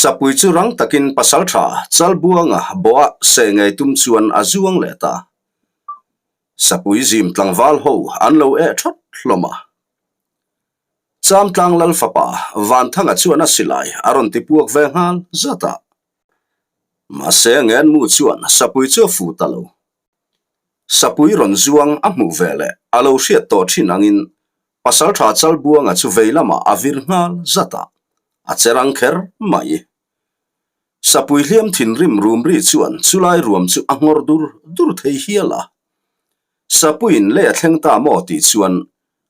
Sapui chu rang takin pasaltha Chalbuanga bawha seh ngei tum chuan a zuang leh ta. Sapui zim tlangval ho an lo eh thawt hlawm a. Chamtlang Lal fapa Vanthanga chuan a silai a rawn ti puak ve nghal zat a. Mahse Ngenmu chuan Sapui chu a fu ta lo. Sapui rawn zuang a hmuh ve leh a lo hriat tawh thin angin Pasaltha Chalbuanga chu vei lamah a vir nghal zat a, a che rang kher mai. Sapui hliam thinrim rum ri chuan chulai ruam chu a nghawr dur dur thei hial a. Sapuiin lei a thleng ta maw tih chuan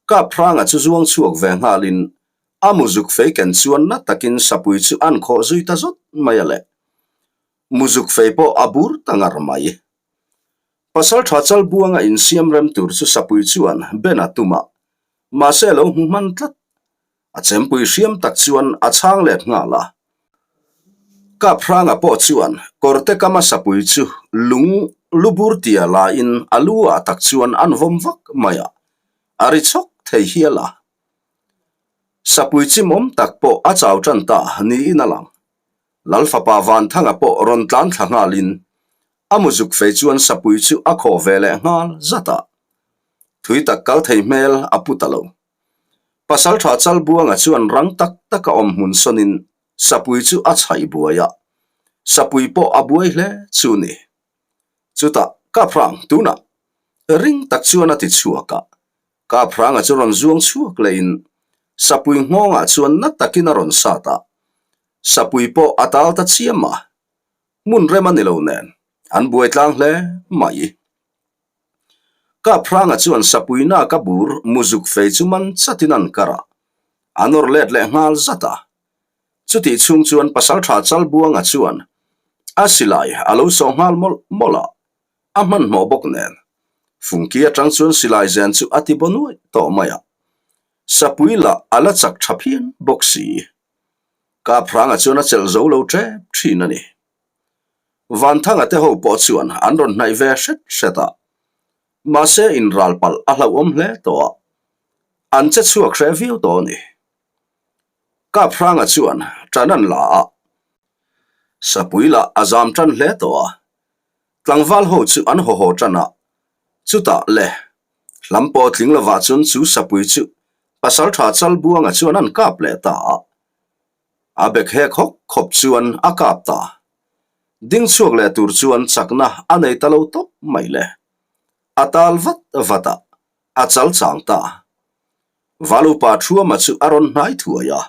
Kaphranga chu zuang chhuak ve nghalin a muzuk fei ken chuan na takin Sapui chu an khawh zui ta zawt mai a le. Muzuk fei pawh a bur ta ngar mai. Pasaltha Chalbuanga insiam rem tur chu Sapui chuan Ben a tum a, mahse a lo hmu hman tlat. A chempui hriam tak chuan a chhang let nghal a. Kaphranga pawh chuan kawrte kama Sapui chu lung lubur tia laiin a lu ah tak chuan an vawm vak mai a, a ri chhawk thei hial a. Sapui chimawm tak pawh a chau tan ta niin a lang. Lal fapa Vanthanga pawh rawn tlan thla nghalin a muzuk fei chuan sapui chu a khawh ve leh nghal zat a. Thui tak kal thei hmel a pu ta lo. Pasaltha Chalbuanga chuan rang tak taka awm hmun sawnin sapui chu a chhaih buai a, sapui pawh a buai hle chu ni. Chutah Kaphrang tunah ring tak chuan a ti chhuak a, Kaphranga chu rawn zuang chhuak lehin sapui nghawngah chuan na takin a rawn sat a, sapui pawh a tal ta chiam a, hmun rem a ni lo nen an buai tlang hle mai. Kaphranga chuan sapui nak a bur muzuk fei chu man chatin an kar a, a nawr let leh nghal zat a. Chutih chhung chuan Pasaltha Chalbuanga chuan a silai a lo sawh nghal mawlh mawlh a, a hmanhmawh bawk nen Fungki atang chuan silai zen chu a ti baw nuaih tawh mai a, sapui lah a la chak tha phian bawk si. Kaphranga chuan a chelh zo lo tep thin a ni. Vanthanga te ho pawh chuan an rawn hnaih ve hret hret a, mahse inral palh a hlauhawm hle tawh a, an che chhuak hreh viau tawh a ni. Kaphranga chuan tan an la a, sapui lah a zam tan hle tawh a, Tlangval ho chu an haw haw tan a, chutah le, hlam pawh tling lovah chuan chu sapui chu Pasaltha Chalbuanga chuan an kap leh ta a. A bek hek hawk khawp chuan a kap ta. Ding chhuak leh tur chuan chakna a nei ta lo tawp mai le. A tal vat vat a, a chal chang ta. Valupa Thuama chu a rawn hnai thuai a.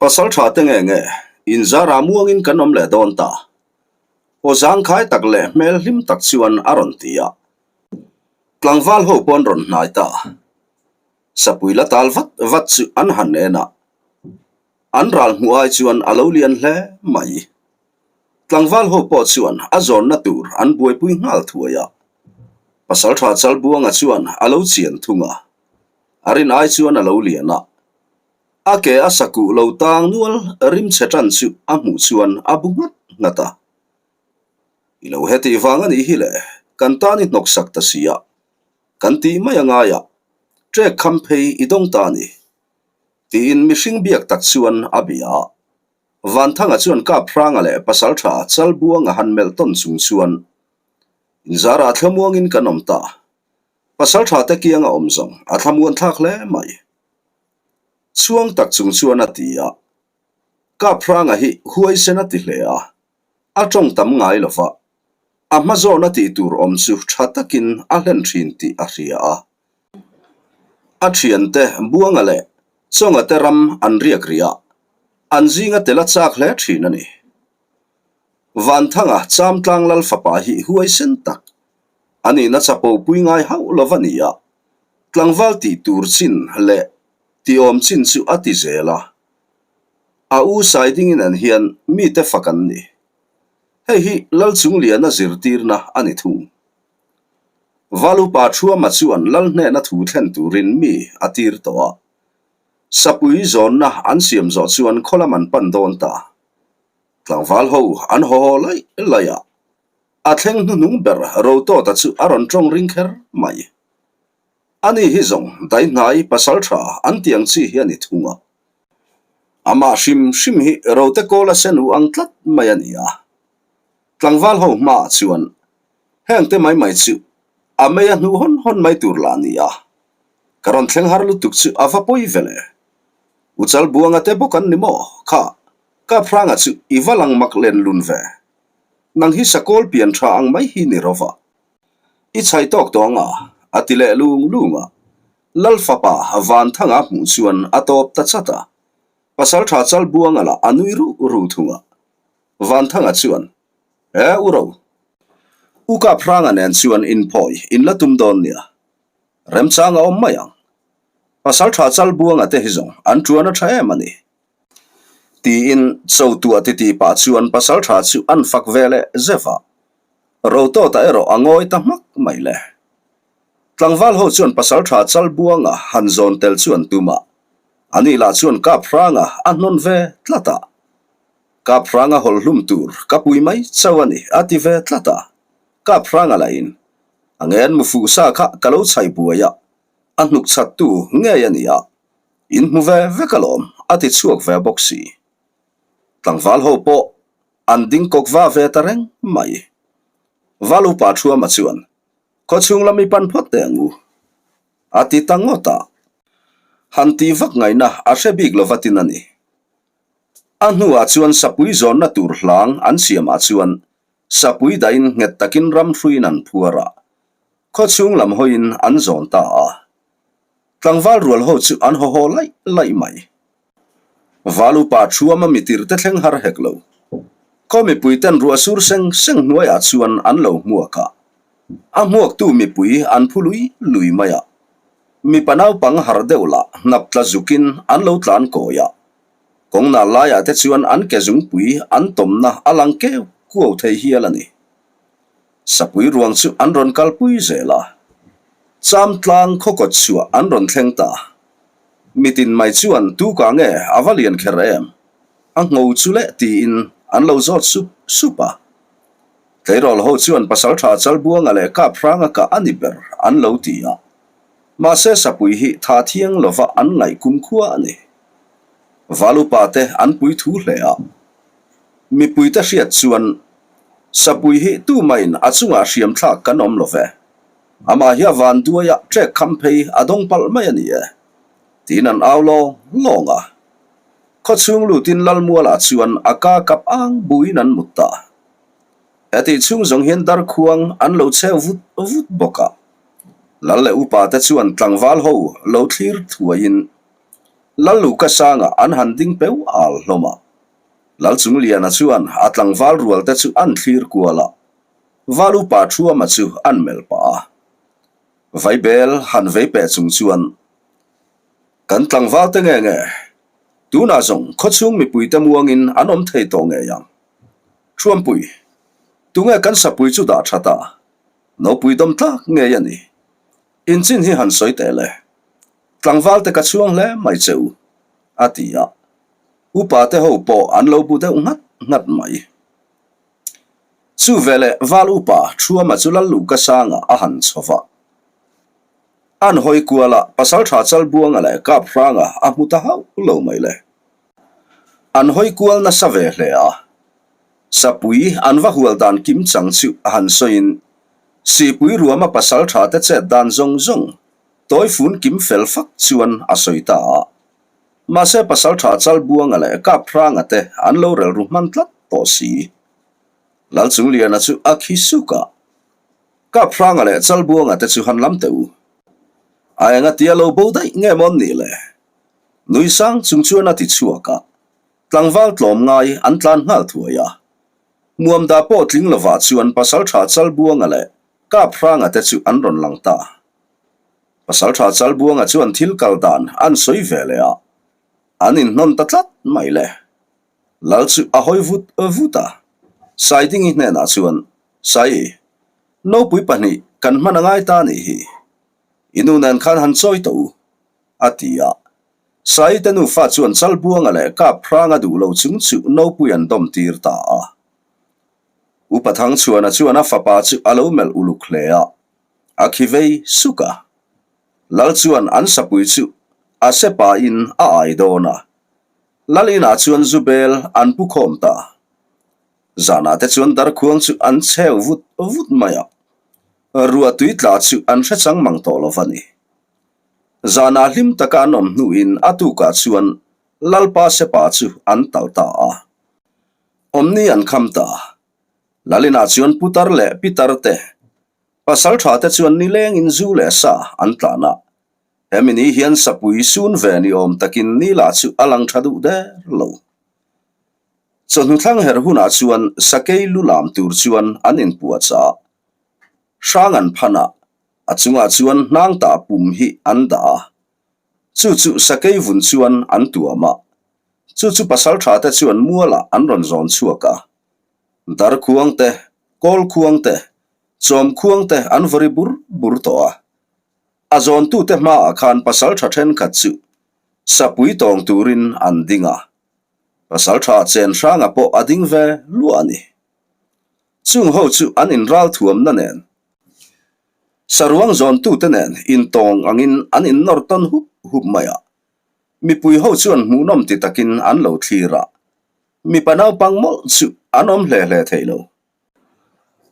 Pasal tha te nge nge, inzara muangin kan awm leh dawn ta. Aw zangkhai tak leh hmel hlim tak chuan a rawn ti a. Tlangval ho pawn rawn hnai ta. Sapui la tal vat vat chu an han en a. An ral hmuh ai chuan a lo lian hle mai. Tlangval ho pawh chuan a zawnna tur an buaipui nghal thuai a. Pasaltha Chalbuanga chuan a lo chian thung a, a rin ai chuan a lo lian a. A ke a sakuh lo tang nual rim chhe tan chu a hmuh chuan a bu nghat nghat a. I lo hetih vang a nih hi le, kan tan i hnawksak ta si a, kan tih mai a ngai a, trek kham phei i dawng ta a ni, tiin mihring biak tak chuan a bia a. Vanthanga chuan Kaphranga leh Pasaltha Chalbuanga han melh tawn chung chuan Inzarah thlamuangin kan awm ta. Pasaltha te kianga awm zawng a thlamuan thlak hle mai. Chhuang tak chung chuan a ti a. Kaphranga hi huaisen a ti hle a, a tawng tam ngai lo va, a hma zawna tih tur awm chu tha takin a hlen thin tih a hria a. A thiante Buanga leh Chawnga te ram an riak rih a, an zinga tel a chak hle thin a ni. Vanthanga Chamtlang Lal fapa hi huaisen tak a nihna chapo pui ngai hauh lo va ni a, tlangval tih tur chin leh tihawm chin chu a ti zel a. A u Saidingin an hian mite fak an ni. Hei hi Lalchungliana zirtirna a ni thung. Valupa Thuama chuan Lal hnena thu thlen turin mi a tir tawh a. Sapui zawnna an siam zawh chuan khaw lam an pan dawn ta. Tlangval ho an haw haw laih laih a, a thleng hnuhnung ber Rotawta chu a rawn tawng ring kher mai. Ani hi zawng daihnai pasal tha an ti ang chi hi a ni thung a. Amah hrim hrim hi rote kawl a sen u ang tlat mai a ni a. Tlangval ho hmaah chuan hengte mai mai chu a mei a hnuh hawn hawn mai tur lah a ni a. Ka rawn thleng har lutuk chu a va pawi ve le. U Chalbuanga te bawk an ni maw? Kha, Kaphranga chu i va lang mak len lun ve. Nang hi sakawl pian tha ang mai hi ni ro va. I chhai tawk tawh ang a, a ti leh lung lung a. Lal fapa Vanthanga hmuh chuan a tawp ta chat a. Pasaltha Chalbuanga lah a nui ruh ruh thung a. Vanthanga chuan, E u ro, u Kaphranga nen chuan inphawi in la tum dawn nia. Remchang a awm mai ang. Pasaltha Chalbuanga te hi zawng an tuan a tha em a ni. Tiin chotuah titi pah chuan pasaltha chu an fak ve leh zeuh a. Rotawta erawh a ngawi ta hmak mai le. Tlangval ho chuan pasaltha Chalbuanga han zawn tel chu an tum a. Ani lah chuan Kaphranga a hnawn ve tlat a. Kaphranga hawlh hlum tur ka pui mai chauh a ni a ti ve tlat a. Kaphranga lahin a ngen mu fuh sa kha ka lo chhai buai a, a hnuk chhattu ngei a ni a, in hmu ve vek alawm a ti chhuak ve bawk si. Tlangval ho pawh an ding kawk va ve ta reng mai. Val upa Thuama chuan, Khawchhung lam i pan phawt teh ang u, a ti ta ngawt a. Han tih vak ngaihna a hre bik lova tin a ni. A hnuah chuan sapui zawnna tur hlang an siamah chuan sapui dahin nghet takin ram hruiin an phuar a, khawchhung lam hawiin an zawn ta a. Tlangval rual ho chu an haw haw laih laih mai. Val upa Thuama mitir te thleng har hek lo. Khaw mipui ten ruah sur seng seng hnuaiah chuan an lo hmuak a. A hmuaktu mipui an phu lui lui mai a. Mipa naupang har deuh lah hnap tla zukin an lo tlan kawi a. Kawng nal laiah te chuan an ke zungpui an tawmna a lang keu kuau thei hial a ni. Sapui ruang chu an rawn kalpui zel a. Cham tlang khaw kawt chhuah an rawn thleng ta. Mitin mai chuan tu ka nge a va lian kher em? A ngho chu leh tiin an lo zawt sup sup a. Tleirawl ho chuan Pasaltha Chalbuanga leh Kaphranga kah a ni ber an lo ti a. Mahse sapui hi tha thiang lova an ngaih kumkhua a ni. Valupa te an pui thu hle a. Mipuite hriat chuan Sapui hi tumahin a chungah hriam thlak kan awm lo ve. Amah hi a van duaia trek kham phei a dawng palh mai a ni e. Tiin an au lawng lawng a. Khawchhung lutin Lalmualah chuan a ka kap ang buin an mut ta. Hetih chhung zawng hian darkhuang an lo cheu vut vut bawk a. Lal leh upa te chuan tlangval ho lo thlir thuaiin Lal Luka sangah an han ding peu al hlawm a. Lal Chungliana chuan a tlangval rual te chu an thlir kual a, val upa Thuama chu an melh pah a. Vaibel han vei peh chung chuan, Kan tlangval te nge nge? Tunah zawng khawchhung mipuite muangin an awm thei tawh ngei ang. Thuampui, tunge kan sapui chu dah that a? Nopui dawm tlak ngei a ni. Inchin hi han sawi teh le. Tlangval te ka chhuang hle mai che u, a ti a. Upa te ho pawh an lo bu deuh nghat nghat mai. Chu veleh Val upa Thuama chu Lal Luka sangah a han chho va. An hawi kual a, Pasaltha Chalbuanga leh Kaphranga a hmu ta hauh lo mai le. An hawi kual nasa ve hle a. Sapui an va hual dan kim chang chu a han sawiin, Sihpui ruama pasaltha te chet dan zawng zawng tawifun kim fel fak chuan a sawi ta a. Mahse pasaltha Chalbuanga leh Kaphranga te an lo relru hman tlat tawh si. Lalchungliana chu a khi suk a. Kaphranga leh Chalbuanga te chu han lam teh u. A enga tia lo bo daih nge mawn nih le? Nui sang chung chuan a ti chhuak a, tlangval tlawm ngai an tlan nghal thuai a. Muamda pawh tling lovah chuan Pasaltha Chalbuanga leh Kaphranga te chu an rawn lang ta. Pasaltha Chalbuanga chuan thil kal dan an sawi ve leh a, an inhnawn ta tlat mai le. Lal chu a hawi vut vut a, Saidingi hnenah chuan, Sai, nopui pahnih kan hman a ngai ta nih hi. I nu nen khan han chawi tawh u. A ti a. Saite nufa chuan Chalbuanga leh Kaphranga duh lo chung chu nopui an dawm tir ta a. Upa Thangchhuana chuan a fapa chu a lo melh uluk hle a, a khi vei suk a. Lal chuan an sapui chu a se pahin a ai dawn a. Lal inah chuan zu bel an pu khawm ta. Zanah te chuan darkhuang chu an chheu vut vut mai a, ruah tui tla chu an hre chang mang tawh lo va ni. Zanah hlim taka an awm hnuin a tukah chuan Lalpa Sepa chu an tal ta a. Awmni an kham ta. Lal inah chuan putar leh pitar te, pasal tha te chuan nilengin zu leh sa an tlan a. Hemi ni hian sapui sun ve ni awm takin ni lah chu a lang tha duh der lo. Chawhnu thlang her hunah chuan sakei lu lam tur chuan an inpuah chah. Hrang an phan a, a chungah chuan hnang tah pum hi an dah a. Chu chu sakei vun chuan an tuam a. Chu chu pasal tha te chuan mualah an rawn zawn chhuak a. Darkhuang te, kawlkhuang te, chawmkhuang te an vawri bur bur tawh a. A zawntute hmaah khan pasaltha thenkhat chu sapui tawng turin an ding a, pasaltha chen hranga pawh a ding ve luah a ni. Chung ho chu an inral thuamna nen, saruang zawntute nen intawng angin an innawr tawn hup hup mai a, mipui ho chuan hmuhnawm ti takin an lo thlir a, mipa naupang mawlh chu an awm hle hle thei lo.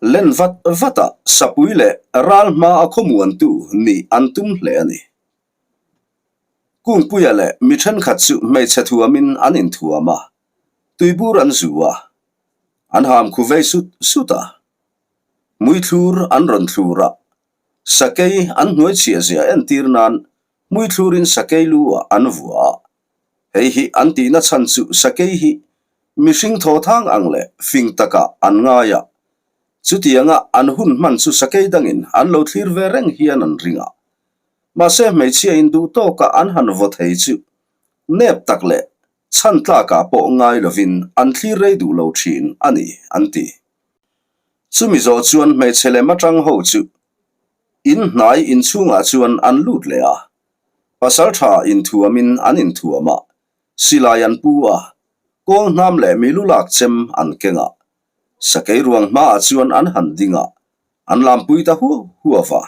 Len vat vat a sapui leh ral hma a khawmuantu nih an tum hle a ni. Kungpuia leh mi thenkhat chu hmeichhe thuamin an inthuam a, tuibur an zu a, an ham khu vei sut sut a. Hmuithlur an rawn thlur a, sakei an hnuaichhiah zia entir nan hmuithlurin sakei lu ah an vua a. Hei hi an tihna chhan chu sakei hi mihring thawthang ang leh fing takah an ngai a, chutianga an hun hman chu sakei dangin an lo thlir ve reng hian an ring a. Mahse hmeichhia in duh tawkah an han vaw thei chu nep tak leh chhan tlakah pawh ngai lovin an thlir rei duh lo thin a ni an ti. Chumi zawh chuan hmeichhe lem atang ho chu in hnai inchhungah chuan an lut leh a, Pasaltha inthuamin an inthuam a, silai an pu a, kawl hnam leh milu lak chem an keng a. Sakei ruang hmaah chuan an han ding a, an lampui ta huau huau va.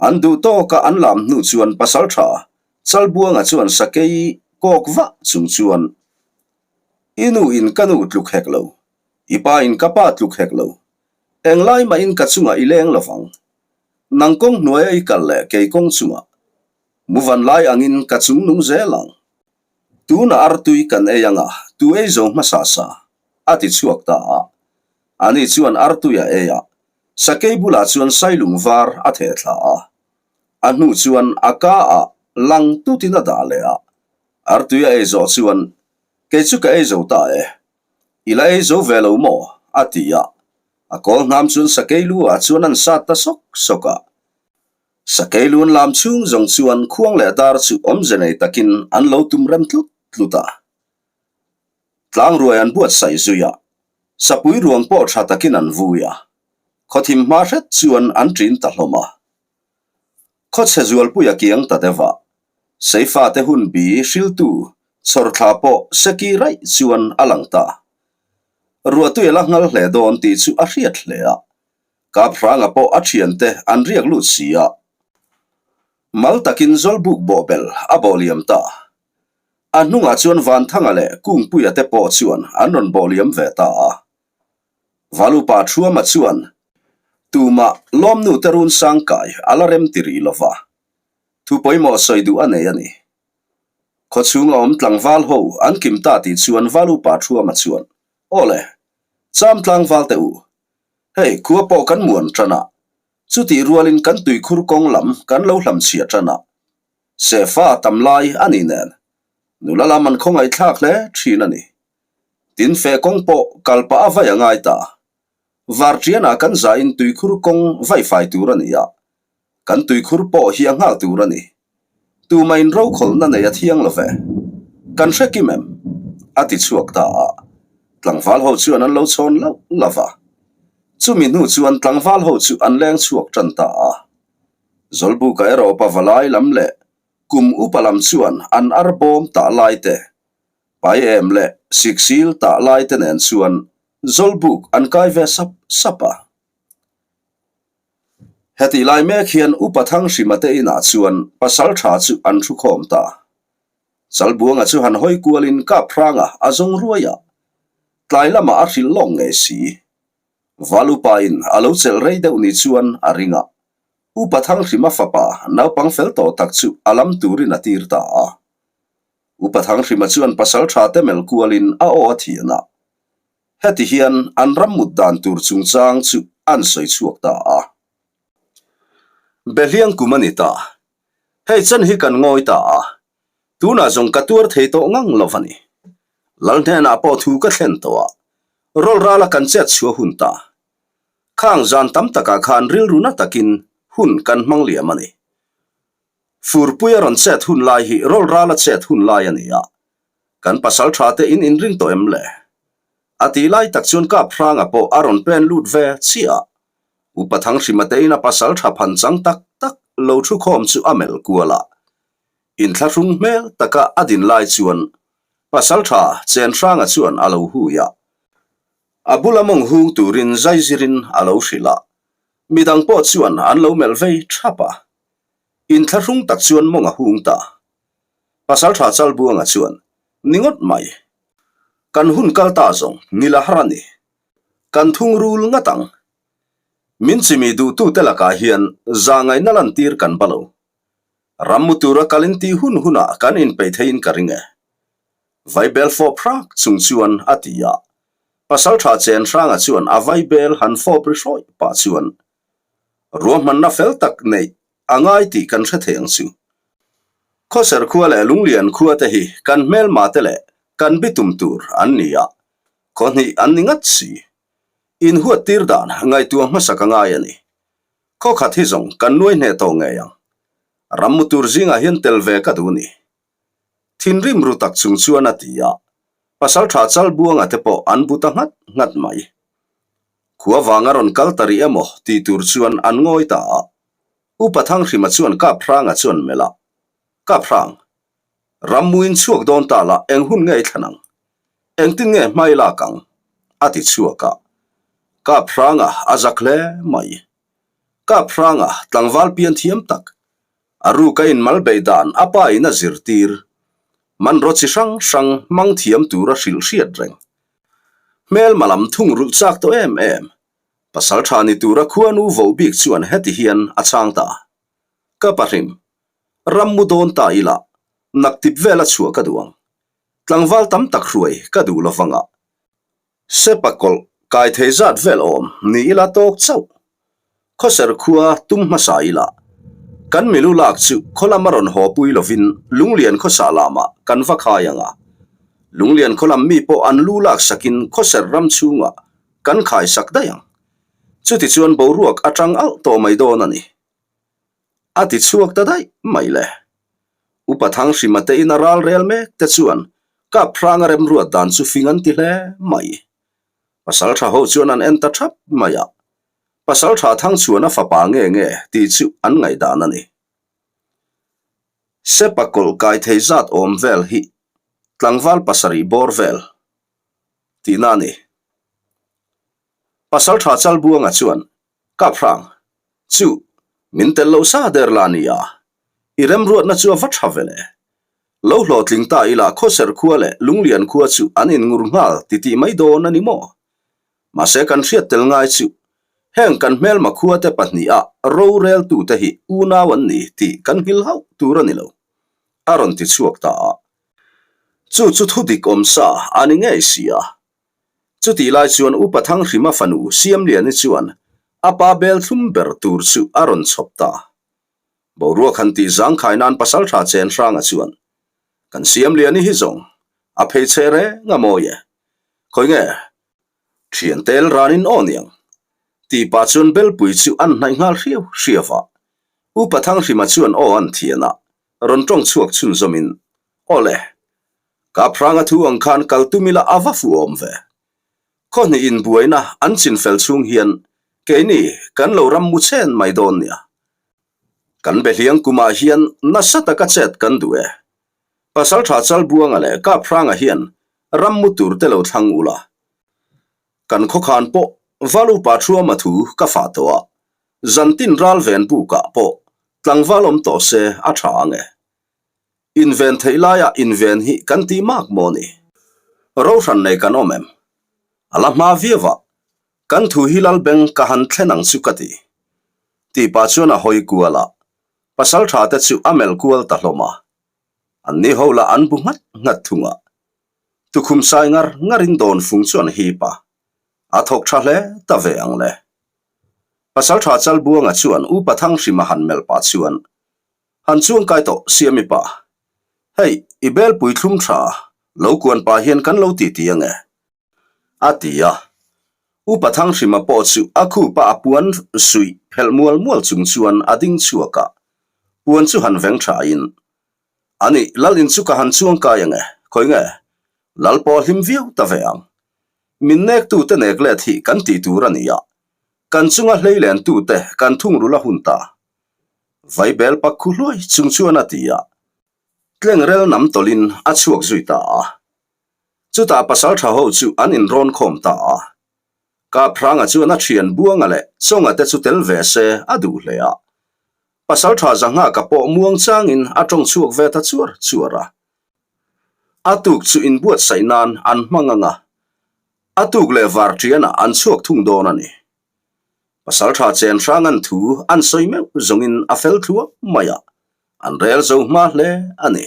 An duh tawka an lam hnu chuan Pasaltha Chalbuanga chuan sakei kawk vah chung chuan, I nu in ka nu tluk hek lo, i pa in ka pa tluk hek lo, englai mahin ka chungah i leng lovang. Nang kawng hnuaia i kal leh kei kawng chungah muvan lai angin ka chung nung zel ang. Tunah artui kan ei anga tu ei zo hmasa sa, a ti chhuak ta a. Ani chuan artui a ei a, sakei bulah chuan sailung var a theh thla a. A hnu chuan a ka ah lang tutin a dah leh a. Artui a ei zawh chuan, Kei chu ka ei zo ta e. I la ei zo ve lo maw? a ti a. A kawl hnam chuan sakei lu ah chuan an sat ta sawk sawk a. Sakei lun lam chhung zawng chuan khuang leh dar chu awmze nei takin an lo tum rem tlut tlut a. Tlangruai an buatsaih zui a, sapui ruang pawh tha takin an vui a. Khawthim hma hret chuan an ṭin ta hlawm a. Khawchhe zualpui a kiang ta deuh a, Seifate hun bi hriltu chhawrthla pawh seki raih chuan a lang ta. Ruahtui a la nghal hle dawn tih chu a hriat hle a, Kaphranga pawh a thiante an riak lut si a. Mal takin Zawlbuk bawhbel a bawh liam ta. A hnungah chuan Vanthanga leh Kungpuia te pawh chuan an rawn bawh liam ve ta a. Valupa Thuama chuan tumah lawmnu te run sangkai a la rem ti rih lo va, thu pawimawh sawi duh a nei a ni. Khawchhung a awm tlangval ho an kim ta tih chuan Valupa Thuama chuan, Aw le, cham tlangval teh u. Hei, khua pawh kan muan tan a, chutih rualin kan tuikhur kawng lam kan lo hlamchhia tan a, sefa tam lai a ni nen, nula lam an khawngaihthlak hle thin a ni. Tin fe kawng pawh kal pah a vai a ngai ta. Varṭianah kan zahin tuikhur kawng vaifai tur a ni a, Kan tuikhur pawh hi a nghal tur a ni. Tumah in rokhawlhna nei a thiang lo ve. Kan hre kim em? A ti chhuak ta a. Tlangval ho chuan an lo chhawn loh lo va. Chumi hnu chuan tlangval ho chu an leng chhuak tan ta a. Zawlbuka erawh pavalai lam leh kum upa lam chuan an ar bawm tah lai te, pai em leh siksil tah lai te nen chuan Zawlbuk an kai ve sap sap a. Hetih lai mek hian Upa Thanghrima te inah chuan pasal tha chu an thu khawm ta. Chalbuanga chu han hawi kualin Kaphranga a zawng ruai a, tlai lamah a hrilh lawk ngei si. Valupain a lo chelh rei deuh ni chuan a ring a, Upa Thanghrima fapa naupang fel tawh tak chu a lam turin a tir ta a. Upa Thanghrima chuan pasal tha te melh kualin a aw a thian a. Heti hian an ram mut dan tur chungchang chu an sawi chhuak ta a. Behliang kum a ni ta. Hei chen hi kan ngawi ta a. Tunah zawng ka tuar thei tawh ngang lo a ni. Lal hnenah pawh thu ka thlen tawh a. Rawl rala kan chet chhuah hun ta. Khang zan tam takah khan rilru na takin hun kan hmang liam a ni. Furpui a rawn chet hun lai hi rawl rala chet hun lai a ni a, kan pasal tha te in inring tawh em le? A tih lai tak chuan Kap Hranga pawh a rawn pen lut ve chiah a, Upa Thanghrima te in a pasal tha phan chang tak tak lo thu khawm chu a melh kual a. Inthlahrung hmel taka a din lai chuan pasal tha Chenhranga chuan a lo hui a, A bula mawng hung turin zaizirin a lo hrilh a, midang pawh chuan an lo melh vei thap a. Inthlahrung tak chuan mawng a hung ta. Pasaltha Chalbuanga chuan, Ni ngawt mai. Kan hun kal ta zawng ngil a har a ni. Kan thungrul ngat ang. Min chimi duhtute lakah hian zahngaihna lantir kan ba lo. Rammu tura kalin tih hun hunah kan inpeih theiin ka ring e. Vaibel fawp hrak chung chuan a ti a. Pasaltha Chenhranga chuan a vaibel han fawp ri hrawih pah chuan ruahmanna fel tak neih a ngai tih kan hre thei ang chu. Khawser khua leh Lunglian khua te hi kan hmelma te leh kan bitum tur an ni a, khaw hnih an ni ngat si. Inhuat tir dan ngaihtuah hmasak a ngai a ni. Khaw khat hi zawng kan nuai hneh tawh ngei ang. Rammu tur zingah hian tel ve ka duh ni. Thinrim ru tak chung chuan a ti a, Pasaltha Chalbuanga te pawh an bu ta nghat nghat mai. Khua vanga rawn kal ta rih emaw tih tur chuan an ngawi ta a. Upa Thanghrima chuan Kaphranga chuan melh a, Kaphrang, rammuin chhuak dawn ta la eng hun nge i thlan ang? Engtin nge hmai lak ang? a ti chhuak a. Kaphranga a zak hle mai. Kaphranga tlangval pian thiam tak, A ruka inmal beih dan a pa in a zirtir. Hmanraw chi hrang hrang hmang thiam tur a hrilh hriat reng. Hmelma lam thung rulh chak tawh em em. Pasal tha ni tura khuanu vo bik chuan heti hian a chhang ta. Ka pahrim. Ram mu dawn ta ila, naktip vel a chhuah ka duh ang. Tlangval tam tak hruai ka duh lovang a. Sepa kawlh kai thei zat vel awm ni ila tawk chauh. Khawser khua tum hmasa ila kan milu lak chu khaw lama rawn haw pui lovin Lunglian khawsah lamah kan va khai ang a. Lunglian khaw lam mi pawh an lu lak sakin khawser ram chhungah kan khai sak daih ang. Chutichuan boruak atang alh tawh mai dawn a ni. A ti chhuak ta daih mai le. Upa Thanghrima te in a ral rel mek te chuan Kaphranga remruat dan chu fing an ti hle mai. Pasaltha ho chuan an en ta thap mai a, Pasaltha Thangchhuana fapa nge nge tih chu an ngaihdan a ni. Sepa kawlh kai thei zat awm vel hi tlangval pasarih bawr vel tihna a ni. Pasaltha Chalbuanga chuan Kaphrang, chu, min tel lo sa der la nia, i remruatna chu a va tha ve le. Lo hlawhtling ta ila Khawser khua leh Lunglian khua chu an inngur nghal titih mai dawn a ni maw? Mahse kan hriat tel ngai chu heng kan hmelma khuate pahniha roreltute hi unau an ni tih kan nghil hauh tur a ni lo, a rawn ti chhuak ta a. Chu chu thudik awm sa a ni ngei si a. Chutih lai chuan Upa Thanghrima fanu Siamliani chuan a pa bel thlum ber tur chu a rawn chhawp ta. Boruak han tih zangkhai nan Pasaltha Chenhranga chuan, Kan Siamliani hi zawng a phei chhe reng a mawi e. Khawi nge? Thian tel ranin aw niang. Tih pah chuan belpui chu an hnaih nghal hriau hriau a. Upa Thanghrima chuan aw an thian a, rawn tawng chhuak chhunzawmin, Aw le, Kaphranga thu ang khan kal tum ila a va fuh awm ve. Khaw hnih inbuaina an chin fel chhung hian keini kan lo ram mu chen mai dawn nia. Kan behliang kumah hian nasa taka chet kan duh e. Pasaltha Chalbuanga leh Kaphranga hian ram mu tur te lo thlang ula. Kan khawkhan pawh Valupa Thuama thu ka fah tawh a, zantin ral ven bukah pawh tlangval awm tawh se a tha ang e. Inven theih laia inven hi kan tih mak maw ni? Rohran nei kan awm em? A la hma viau a, kan thu hi Lalbeng ka han thlen ang chu ka ti. Tih pah chuan a hawi kual a, pasal tha te chu a melh kual ta hlawm a. An ni ho lah an bu nghat nghat thung a. Tukhum sai ngar ngar in dawn fung chu an hip a, a thawk tha hle ta ve ang le. Pasal tha Chalbuanga chuan Upa Thanghrima han melh pah chuan Han chuang kai tawh Siami pa. Hei, i belpui thlum tha lo kuan pah hian kan lo titi ange. A ti a. Upa Thanghrima pawh chu a khupa a puan suih phelh mual mual chung chuan a ding chhuak a, puan chu han veng tha in, Ani, Lal in chu ka han chuang kai ange, khawi nge? Lal pawh a hlim viau ta ve ang. Min nek tute nek let hi kan tih tur a ni a, kan chunga hlei len tute kan thungrul a hun ta. Vaibel pak khu hluai chung chuan a ti a, tlengrel nam tawlhin a chhuak zui ta a. Chutah pasaltha ho chu an inrawn khawm ta a. Kaphranga chuan a thian Buanga leh Chawnga te chu tel ve se a duh hle a. Pasaltha Zanghaka pawh muang changin a tawng chhuak ve ta chuar chuar a. A tuk chu inbuatsaih nan an hmang ang a, a tuk leh varṭianah an chhuak thung dawn a ni. Pasalṭha chen hrang an thu an sawi meuh zawngin a fel thluah mai a, an rel zo hma hle a ni.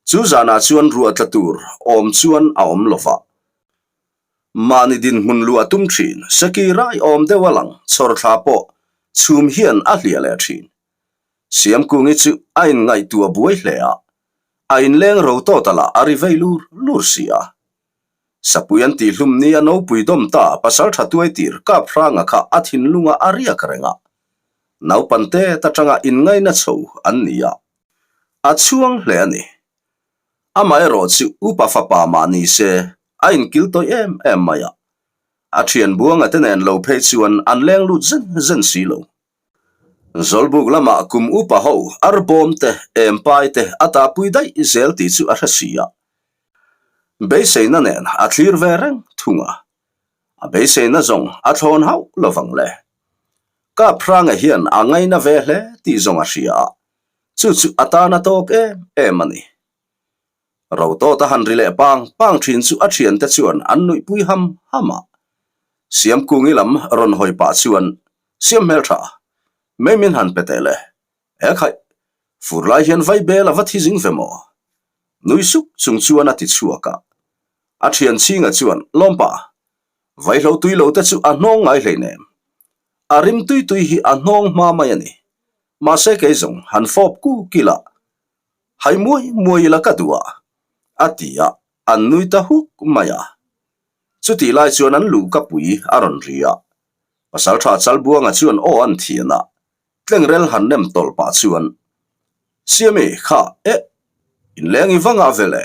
Chu zanah chuan ruah tla tur awm chuan a awm lo va. Mahni dinhmun luah tum ṭhin seki rai awm deuh a lang chhawr thla pawh chhum hian a hliah leh ṭhin. Siamkungi chu a inngaihtuah buai hle a, a inleng ro tawt a lah a ri vei lur lur si a. Sapui an tihhlum ni a nopui dawm ta pasal tha tuai tir kap hranga kha a thinlunga a riak reng a. Naupan tet atanga inngaina chho an ni a. A chhuang hle a ni. Amaherawh chu upa fapa mah ni se a inkil tawih em em mai a. A thian buanga te nen lo phei chuan an leng lut zen zen si lo. Zawlbuk lamah kum upa ho arbawm te empai te a tahpui daih zel tih chu a hre si a. Beiseina nen a thlir ve reng thung a, a beiseina zawng a thlawn hauh lovang le. Kaphranga hian a ngaina ve hle tih zawng a hria a, chu chu a tan a tawk em em a ni. Rotawt a han ri leh pang pang thin chu a thiante chuan an nuihpui ham ham a. Siamkungi lam rawn hawi pah chuan, Siam hmeltha, mei min han pe teh le. He khaih, fur lai hian vai bel a va thi zing ve maw? Nui suk chung chuan a ti chhuak a. A thian chhinga chuan, Lawmpa, vaihlo tui lo te chu a hnawng ngai hleinem. A rim tui tui hi a hnawng hma mai a ni. Mahse kei zawng han fawp ku kil a, hai muai muai ila ka duh a, a ti a, an nui ta huk mai a. Chutih lai chuan an luh ka pui a rawn ri a. Pasaltha Chalbuanga chuan aw an thian a, Tlengrel han nem tawlh pah chuan, Siami, kha eh, inleng i va ngah vel e?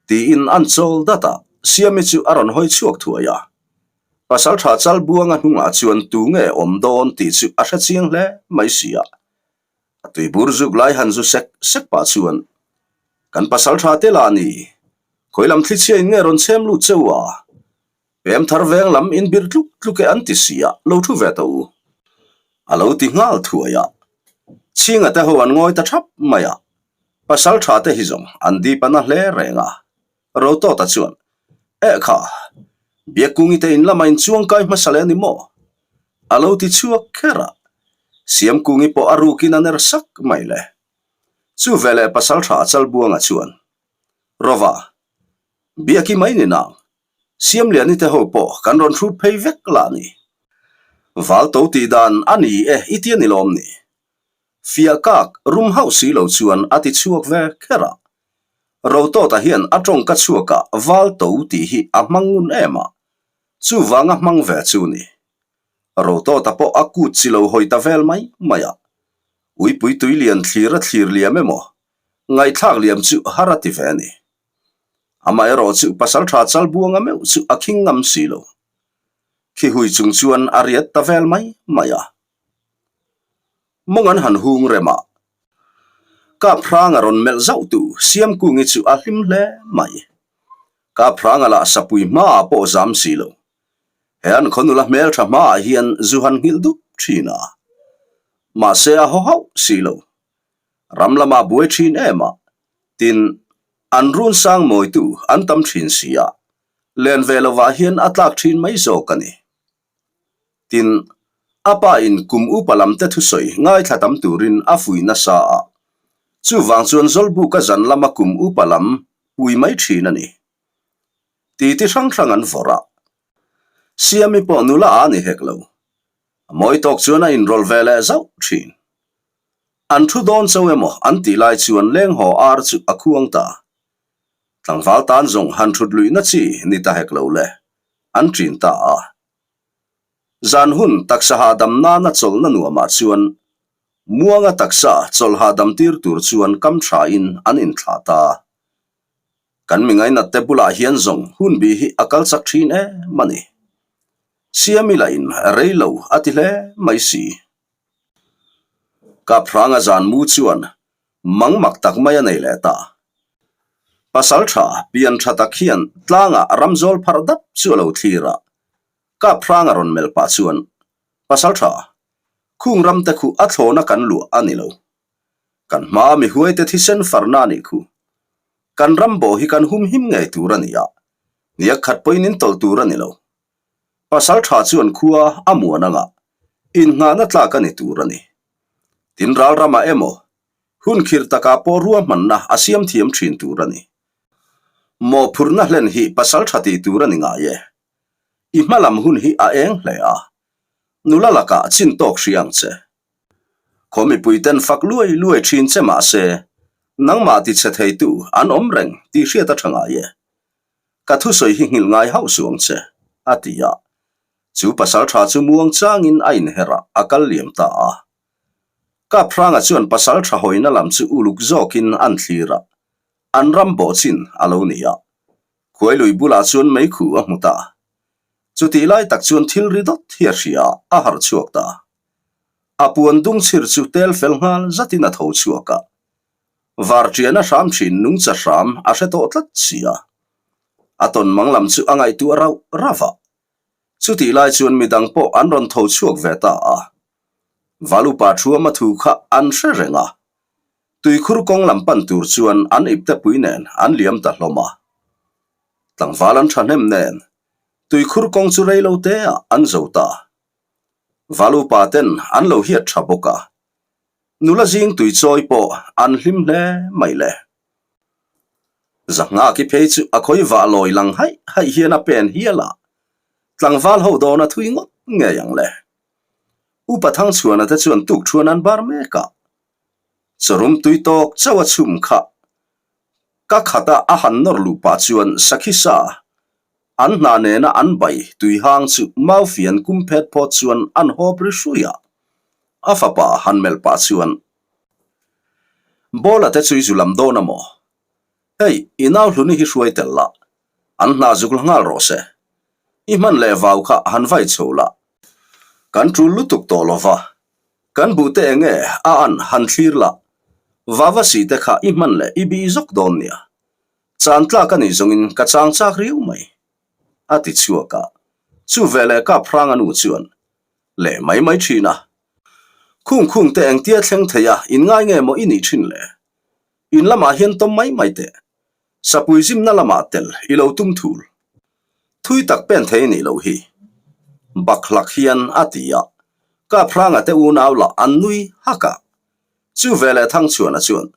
tiin an chawl dat a, Siami chu a rawn hawi chhuak thuai a. Pasaltha Chalbuanga hnungah chuan tu nge awm dawn tih chu a hre chiang hle mai si a. A tuibur zuk lai han zu sek sek pah chuan, Kan pasaltha te lah ni, khawi lam thlichhia in nge rawn chhem lut che u a? Pem thar veng lam in bir tluk tluk e an ti si a, lo thu ve tawh u. A lo ti nghal thuai a. Chhinga te ho an ngawi ta thap mai a. Pasal tha te hi zawng an dip a na hle reng a. Rotawta chuan, Eh kha, Biakkungi te in lama in chuang kai hmasa leh a ni maw? A lo ti chhuak kher a. Siamkungi pawh a rukin a ner sak mai le. Chu veleh pasal tha Chalbuanga chuan, Rova, Biaki mai ni nang, Siamliani te ho pawh kan rawn hrut phei vek lah ni. Val to tih dan a ni e i ti a ni lawm ni? Fiah kak rum hauh si lo chuan a ti chhuak ve kher a. Rotawta hian a tawngka chhuakah val to tih hi a hmang ngun em a, chuvang a hmang ve chu ni. Rotawta pawh a kut chi lo hawi ta vel mai mai a. Uipui tui lian thlir a thlir liam emaw, ngaihthlak liam chu har a ti ve a ni. Amaherawh chu Pasaltha Chalbuanga meuh chu a khing ngam si lo. Khi hui chung chuan a riat ta vel mai mai a. Mawng an han hung rem a. Kaphranga rawn melh zauh tu Siamkungi chu a hlim hle mai. Kaphranga lah sapui hmaah pawh zam si lo. He an khaw nula hmeltha hmaah hian zu han nghilh dup thin a. Mahse a haw hauh si lo. Ram lamah buai thin em a, tin, an run sang mawitu an tam thin si a, len ve lovah hian a tlak thin mai zawk a ni. Tin, a pa in kum upa lam te thusawi ngaithla tam turin a fuih nasa a, chuvang chuan Zawlbuka zan lama kum upa lam pui mai thin a ni. Titi hrang hrang an vawrh a, Siami pawh nula a ni hek lo. A mawi tawk chuan a inrawlh ve leh zauh thin. An thu dawn cho emaw an tih lai chuan leng haw ar chu a khuang ta. Tlangval tan zawng han thut luihna chi ni ta hek lo le, an ṭin ta a. Zan hun taksa hahdam nana chawlhna nuamah chuan Muanga taksa chawlh hahdam tir tur chuan kam thain an inthlah ta. Kan mi ngainat te bulah hian zawng hunbi hi a kal chak thin em a ni. Siami lahin rei lo a ti hle mai si. Kaphranga zan mu chuan mang mak tak mai a nei leh ta. Pasal tha pian tha tak hian tlangah ramzawl pharh dap chu a lo thlir a, Kaphranga rawn melh pah chuan, Pasal tha, khung ram te khu a thlawna kan luah a ni lo. Kan hmaa mi huaite thisen farna a nih khu. Kan ram bawh hi kan humhim ngei tur a ni a, hniak khat pawhin in tawlh tur a ni lo. Pasal tha chuan khua a muan anga innghahna tlak a ni tur a ni. Tin ral ramah emaw, hun khirh takah pawh ruahmanna a siam thiam thin tur a ni. Mawhphurhna hlen hi pasal tha tih tur a ni ngai e. I hma lam hun hi a eng hle a, nula lakah chin tawk hria ang che. Khaw mipuiten fak luai luai thin che mah se, nangmah ti che theitu an awm reng tih hriat a tha ngai e. Ka thusawi hi nghilh ngai hauh suh ang che, a ti a. Chu pasal tha chu muang changin a inherh a, a kal liam ta a. Kaphranga chuan pasal tha hawina lam chu uluk zawkin an thlir a, an ram bawh chin a lo ni a. Khuailui bulah chuan meikhu a hmu ta. Chutih lai tak chuan thil ri dawt hi a hria a, a harh chhuak ta. A puan dung chhir chu tel fel nghal zatin a tho chhuak a. Varṭian a hram ṭhin nungcha hram a hre tawh tlat si a. A tawn mang lam chu a ngaihtuah rauh rauh a. Chutih lai chuan midang pawh an rawn tho chhuak ve ta a. Valupa Thuama thu kha an hre reng a. Tuikhur kawng lam pan tur chuan an iptepui nen an liam ta hlawm a. Tlangval an ṭhahnem nen tuikhur kawng chu rei lo te ah an zo ta. Valupa ten an lo hiat ṭha bawk a. Nula zing tui chawi pawh an hlim hle mai le. Zahnga ki phei chu a khawi vah lawi lang haih haih hian a pen hial a, tlangval ho dawn a thui ngawt ngei ang le. Upa Thangchhuana te chuan tuk thuan an bar mek a, chawrum tui tawk chauh a chhum kha ka khata a han nawr luh pah chuan sakhi sa An hna nena an bai tui hang chu Maufian kum phet phawt chuan an hawp ri hrui a, a fapa han melh pah chuan, Bawla te chu i zu lam dawn a maw? Hei, i nau hluni hi hruai tel la, an hna zuk la nghal rawh se. I hman leh vau kha han vai chho la. Kan tul lutuk tawh lo va, kan buh te enge a an han thlir la, vava si te kha i hman leh i bih zawk dawn nia. Chan tlak a nih zawngin ka chang chak riau mai, a ti chhuak a. Chu veleh Kaphranga nu chuan, Leh mai mai thin a. Khung khung te engtia thleng thei a in ngai nge maw i nih thin le? In lamah hian tawm mai mai teh. Sapui zimna lamah tel i lo tum thul. Thui tak pen thei nih loh hi. Bakhlak hian a ti a. Kaphranga te unau lah an nui hak a. Chu veleh Thangchhuana chuan,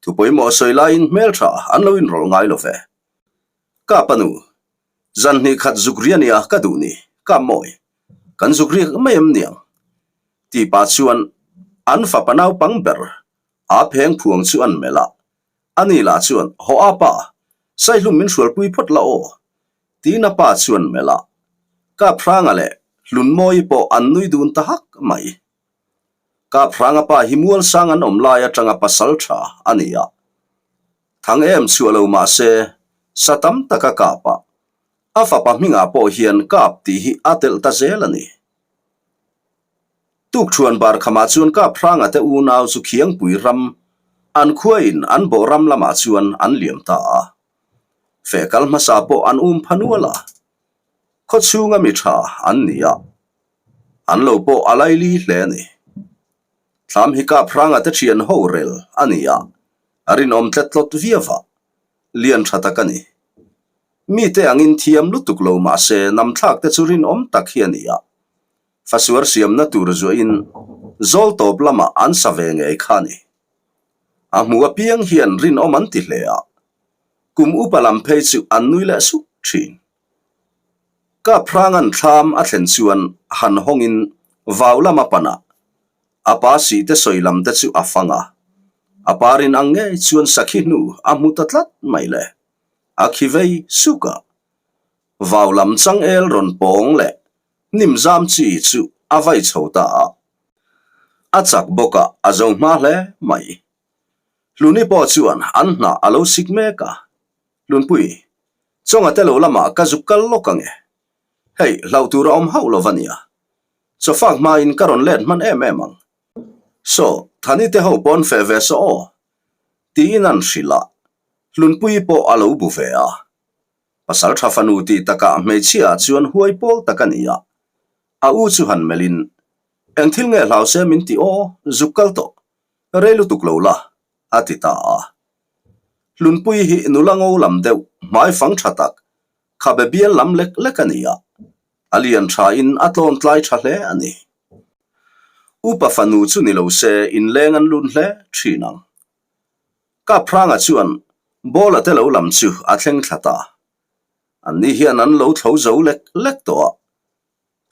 Thu pawimawh sawi laiin hmeltha an lo inrawlh ngai lo ve. Ka panu, zan hnih khat zuk ri a nia ka duh ni, ka mawi. Kan zuk riak mai em niang? Tih pah chuan an fapa naupang ber a pheng phuang chu an melh a. Ani lah chuan, Haw a pa, Saihlum min hrualpui phawt la aw, tiin a pa chuan melh a. Kaphranga leh Hlunmawii pawh an nui dun ta hak mai. Kaphranga pa hi Mualsang an awm lai atanga pasal tha a ni a. Thang em chhuah lo mah se, sa tam tak a kap a. A fapa hmingah pawh hian kap tih hi a telh ta zel a ni. Tukthuan barkhamah chuan Kaphranga te unau chu Khiangpui ram, an khuain an bawh ram lamah chuan an liam ta a. Feh kal hmasa pawh an um pha nual a. Khawchhunga mi tha an ni a. An lo pawh a laili hle a ni. Thlam hi Kap Hranga te thian ho rel a ni a, a rinawm tlet tlawt viau a, lian tha tak a ni. Mite angin thiam lutuk lo mahse namthlak te chu rinawm tak hi a ni a, fasuar siamna tur zuahin zawl tawp lamah an sa ve ngei kha a ni. A hmu apiang hian rinawm an ti hle a, kum upa lam phei chu an nui leh suk thin. Kap Hranga'n thlam a thlen chuan han hawngin vau lam a pan a, a pa sih te sawi lam te chu a fang a. A pa rin ang ngei chuan sakhi hnu a hmu ta tlat mai le. A khi vei suk a. Vau lam changel rawn pawng leh hnim zam chi chu a vai chho ta a. A chak bawk a, a zo hma hle mai. Hluni pawh chuan an hnah a lo sik mek a. Hlunpui, Chawnga te lo lamah ka zuk kal lawk ang e. Hei, hlauh tur a awm hauh lo va nia. Chawfak hmain ka rawn let hman em em ang. Saw, Thani te ho pawn feh ve saw aw. Tiin an hrilh a, Hlunpuii pawh a lo bu ve a. Pasal tha fanu tih takah hmeichhia ah chuan huai pawl tak a ni a. A u chu han melhin, Eng thil nge hlau se min ti aw, zuk kal tawh. Rei lutuk lo la, a ti ta a. Hlunpui hi nula ngo lam deuh, hmai fang tha tak, khabe bial lam lek lek a ni a, a lian tha in a tlawn tlai tha hle a ni. Upa fanu chu ni lo se inleng an lun hle thin ang. Kaphranga chuan Bawla te lo lam chu a thleng thla ta. Anni hian an lo thlo zo lek lek tawh a.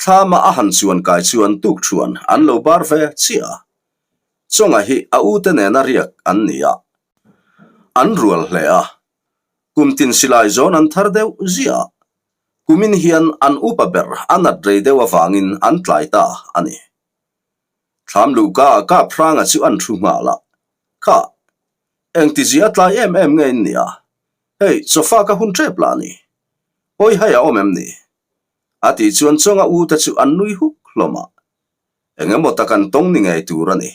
Thlama a han chuan kai chuan tukṭhuan an lo bar ve chiah a. Chawnga hi a ute nena riak an ni a. An rual hle a. Kum tin silai zawn an thar deuh ziah a. Kumin hian an upa ber a nat rei deuh avangin an tlai ta a ni. Thlam luhka ah Kaphranga chu an thu nghal a. Kha, engtizia tlai em em nge in nia? Hei, sofa ka hun ṭep lah ni. Pawi hai a awm em ni? A tih chuan Chawnga u te chu an nui huk hlawm a. Eng emaw tak an tawng ni ngei tur a ni.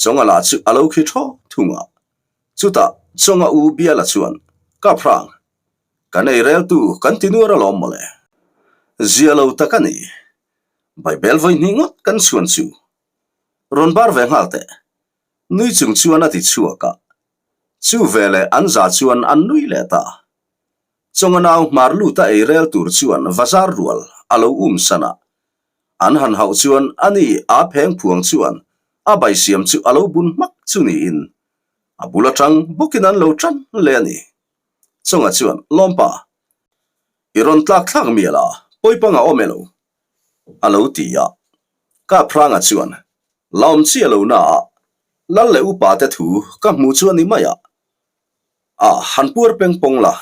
Chawnga lah chu a lo khi thaw thung a. Chutah Chawnga u Biala chuan, Kaphrang, kan ei reltu kan ti nuar alawm mawle. Zia lo tak a ni. Baibel vawi hnih ngawt kan chhuan chu. Rawn bar ve nghal teh. Nui chung chuan a ti chhuak a. Chu veleh an za chuan an nui leh ta. Chawnga nau hmar luta ei rel tur chuan vazar rual a lo um san a. An han hauh chuan ani a pheng phuang chuan a bai siam chu a lo bun hmak chu niin a bul atang bawkin an lo tan le a ni. Chawnga chuan, Lawmpa, i rawn tlak thlak mial a, pawipang a awm e lo, a lo ti a. Kaphranga chuan, La awm chiah lo na a, Lal leh upa te thu ka hmu chu a ni mai a. A, han puar peng pawng la.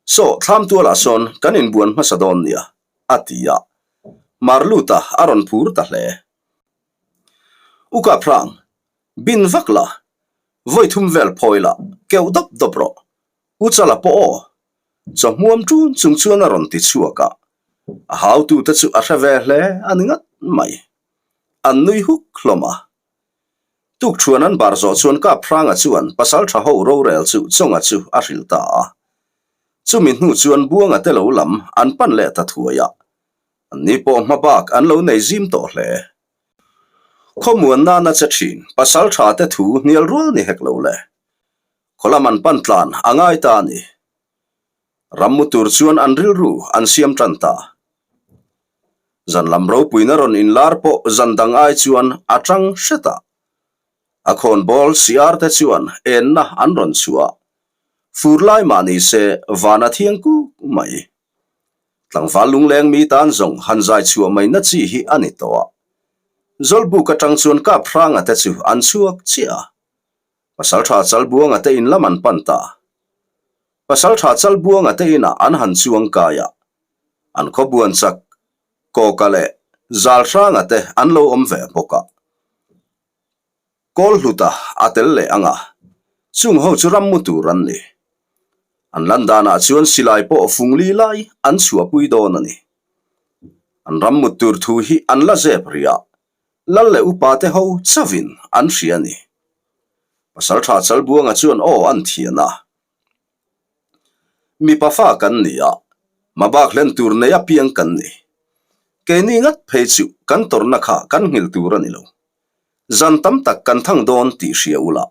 Saw, thlam tualah sawn kan inbuan hmasa dawn nia, a ti a. Marluta a rawn phur ta hle. U Kaphrang, bin vak la, vawi thum vel phawi la, keuh dawp dawp rawh. U Chala pawh aw. Chawhmuam ṭun chung chuan a rawn ti chhuak a. A hautute chu a hre ve hle a ni ngat mai. An nui huk hlawm a. Tukṭhuan an bar zawh chuan Kaphranga chuan pasalṭha ho rorel chu Chawnga chu a hrilh ta a. Chumi hnu chuan Buanga te lo lam an pan leh ta thuai a. Anni pawh hma bak an lo nei zim tawh hle. Khawmuan nana che ṭhin pasalṭha te thu hnial rual ni hek lo le. Khaw lam an pan tlan a ngai ta a ni. Rammu tur chuan an rilru an siam tan ta. Zan lam ropuina rawn inlar pawh zan dang ai chuan a tang hret a. A khawnbawl siar te chuan enna an rawn chhuah a, fur lai mah ni se van a thiang kuk mai. Tlangval lungleng mi tan zawng han zai chhuah mai na chi hi a ni tawh a. Zawlbuk atang chuan Kaphranga te chu an chhuak chiah a. Pasaltha Chalbuanga te in lam an pan ta. Pasaltha Chalbuanga te inah an han chuang kai a, an khawbuan chak Kawka leh Zalhranga te an lo awm ve bawk a. Kawlhluta a tel leh ang a, chung ho chu rammu tur an ni. An lan danah chuan silai pawh fungli lai an chhuahpui dawn a ni. An rammut tur thu hi an la zep rih a, Lal leh upa te ho chauhin an hria a ni. Pasaltha Chalbuanga chuan aw an thian a. Mipa fa kan ni a, mabak hlen tur nei apiang kan ni. Keini ngat phei chu kan tawrhna kha kan nghilh tur a ni lo. Zan tam tak kan thang dawn tih hria ula,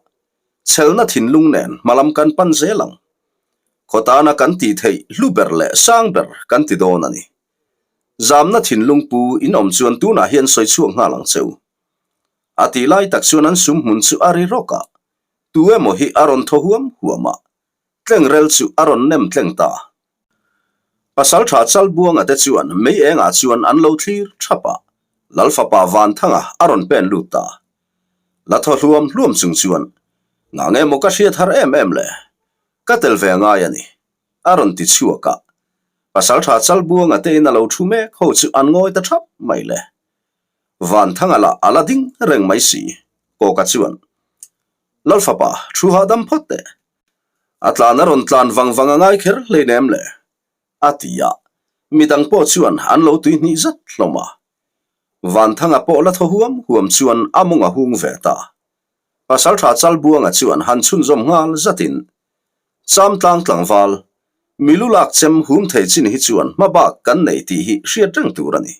chhelna thinlung nen hmalam kan pan zel ang. Khaw tana kan tih theih hlu ber leh sang ber kan ti dawn a ni. Zamna thinlung pu in awm chuan tunah hian sawi chhuak nghal ang che u. A tih lai tak chuan an sum hmun chu a ri rawk a, tu emaw hi a rawn thaw huam huam a, tlengrel chu a rawn nem tleng ta. Pasalṭha Chalbuanga te chuan mei engah chuan an lo thlir thap a, Lalfapa Vanthanga a rawn pen lut ta. La thaw hluam hluam chung chuan, Ngah nge maw ka hriat har em em le? Ka tel ve ngai a ni, a rawn ti chhuak a. Pasalṭha Chalbuanga te in a lo thu mek ho chu an ngawi ta thap mai le. Vanthanga lah a la ding reng mai si, Kawka chuan, Lalfapa, thu hahdam phawt teh. A tlan a rawn tlan vang vang a ngai kher hleinem le, a ti a, midang pawh chuan an lo tuihnih zat hlawm a. Vanthanga pawh la thaw huam huam chuan a mawng a hung ve ta. Pasaltha Chalbuanga chuan han chhunzawm nghal zatin, Chamtlang tlangval, mi lu lak chem hum thei chin hi chuan hma bak kan nei tih hi hriat reng tur a ni.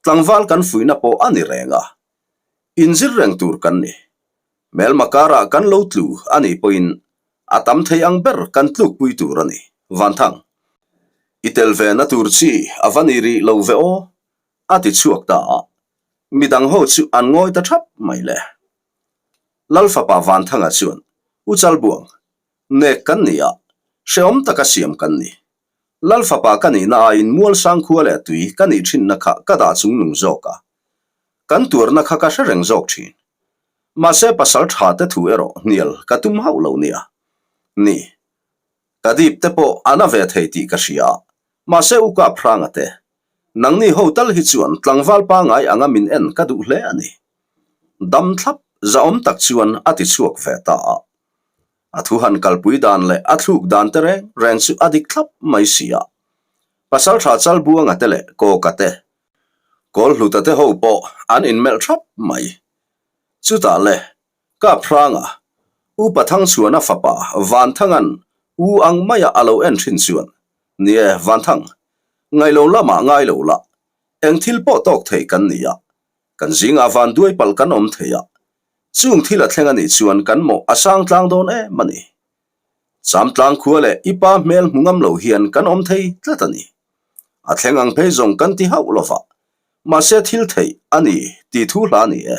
Tlangval kan fuihna pawh a ni reng a, inzir reng tur kan ni. Hmelma karah kan lo tlu a nih pawhin a tam thei ang ber kan tlukpui tur a ni. Vanthang, i tel ve na tur chi a va ni rih lo ve aw, a ti chhuak ta a. Midang ho chu an ngawi ta thap mai le. Lalfapa Vanthanga chuan, U Chalbuang, nek kan ni a, hrehawm taka siam kan ni. Lalfapa ka nihna aiin Mualsang khua leh tui ka nih thinna kha ka dah chungnung zawk a. Kan tuarna kha ka hre reng zawk thin. Mahse pasal tha te thu erawh hnial ka tum hauh lo nia. Ni. Ka dip te pawh a na ve thei tih ka hria a. Mahse u Kap Hranga te, nangni ho tal hi chuan tlangval pangai anga min en ka duh hle a ni. Dam thlap zahawm tak chuan a ti chhuak ve ta a. A thu han kalpui dan leh a thluk dan te reng reng chu a dik thlap mai si a. Pasaltha Chalbuanga te leh Kawka te, Kawlhluta te ho pawh an inmelh thlap mai. Chutah le, Kap Hranga, Upa Thangchhuana fapa Vanthanga'n u ang maia a lo en thin chuan, Ni e, Vanthang, ngailo lamah ngai lo la, eng thil pawh tawk thei kan ni a, kan zingah vanduai palh kan awm thei a, Chung thil a thleng a nih chuan kan mawh a sang tlang dawn em a ni. Cham tlang khua leh i pa hmel hmu ngam lo hian kan awm thei tlat a ni. A thleng ang phei zawng kan ti hauh lo va, mahse thil theih a ni tih thu hla a ni e,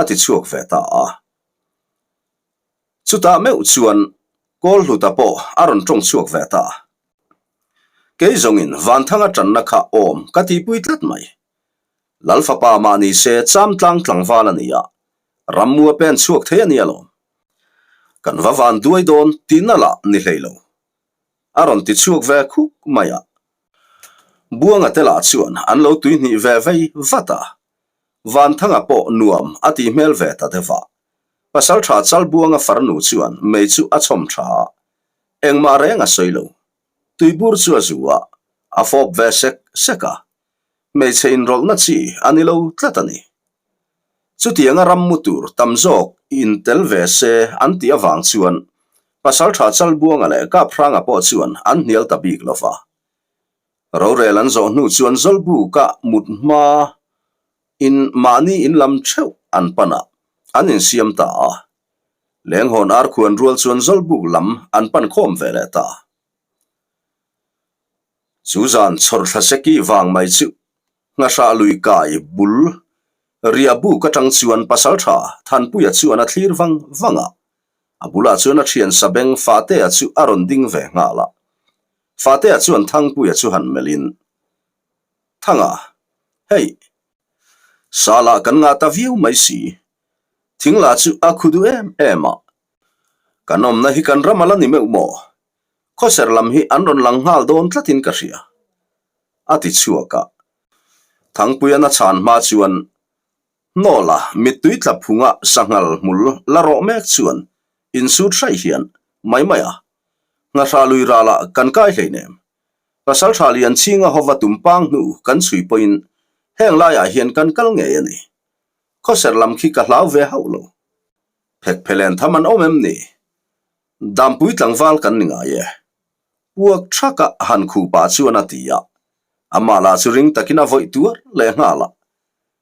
a ti chhuak ve ta a. Chutah meuh chuan Kawlhluta pawh a rawn tawng chhuak ve ta. Kei zawngin Vanthanga tanna kha awm ka tihpui tlat mai. Lalfapa mah ni se Chamtlang tlangval a ni a, rammu a pen chhuak thei a ni alawm. Kan va van duai dawn tihna lah ni hlei lo. A rawn ti chhuak ve khuk mai a. Buanga te lah chuan an lo tuihnih ve vei vat a. Vanthanga pawh nuam a tih hmel ve ta deuh a. Pasaltha Chalbuanga farnu chuan mei chu a chhawm tha a. Engmah reng a sawi lo. Tuibur chu a zu a, a fawp ve sek sek a. Hmeichhe inrawlhna chi a ni lo tlat a ni. Chutianga ram mu tur tam zawk in tel ve se an tih avang chuan Pasaltha Chalbuanga leh Kaphranga pawh chuan an hnial ta bik lo va. Rorel an zawh hnu chuan Zawlbuka mut hma in mahni in lam theuh an pan a, an insiam ta a. Lenghawn arkhuan rual chuan Zawlbuk lam an pan khawm ve leh ta. Chu zan chhawrthla seki vang mai chu Nghahrah lui kai bul riah buk atang chuan pasaltha Thanpuia chuan a thlir vang vang a, a bulah chuan a thian sabeng Fahtea chu a rawn ding ve nghal a. Fahtea chuan Thangpuia chu han melhin, Thanga, hei, salah kan ngah ta viau mai si, thing lah chu a khu duh em em a, kan awmna hi kan ram a la ni meuh maw? Khawser lam hi an rawn lang nghal dawn tlatin ka hria, a ti chhuak a. Thangpuian a chhan hma chuan Hnawla mittui tla phunga sanghal hmul la rawh mek chuan insut hraih hian mai mai a, Nghahrah lui ralah kan kai hleinem. Pasaltha Lianchhinga hova tumpang hnu kan chhui pawhin heng laiah hian kan kal ngei a ni. Khawser lam khi ka hlau ve hauh lo. Phek phelen tham an awm em ni? Dampui tlangval kan ni ngai e. Puak thaka han khupa chuan a ti a, amah lah chu ring takin a vawih tuar leh nghal a.